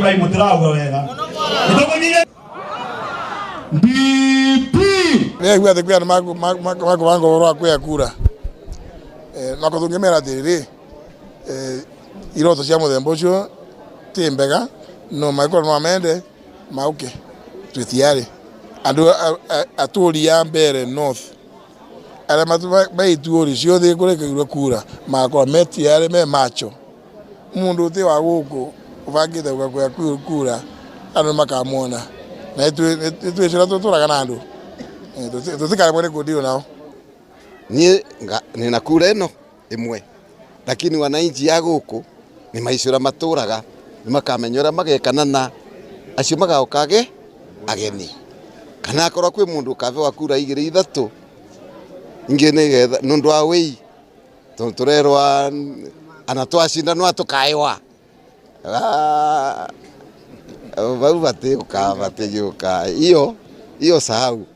Mai mutirauga wega. Nitũkũnyire DP. Nĩaigua atĩ kwĩ andũ makũbanga ũhoro wa kuoya kura no tũngĩmera atĩrĩrĩ, iroto cia mũthemba ũcio ti mbega, no mangĩkorwo no mende maũke, twĩ tayari. Andũ atũri a Mbeere North arĩa me ituri ciothe kũrĩa ikairwo kura magakorwo me tayari, me macho. Mũndũ ũtĩ wa gũkũ ũbangĩte gũka kuoya kura andũ nĩ makamuona, na nĩ twĩcũra tũtũraga na andũ, tũtikaremwo nĩ kũ deal nao. Niĩ nina kura ĩno ĩmwe, lakini wananchi a gũkũ nĩ maicũra matũraga, nĩ makamenya ũrĩa magekana na acio magoka ageni. Kana akorwo kwĩ mũndũ ũkabewa kura igĩrĩ ithatũ, ingĩ nĩgetha nĩ ũndũ wa wĩi, tondũ tũrerwa ana twacinda no tũkaĩwa. Vau batĩũka batĩgĩũka, iyo iyo sahau.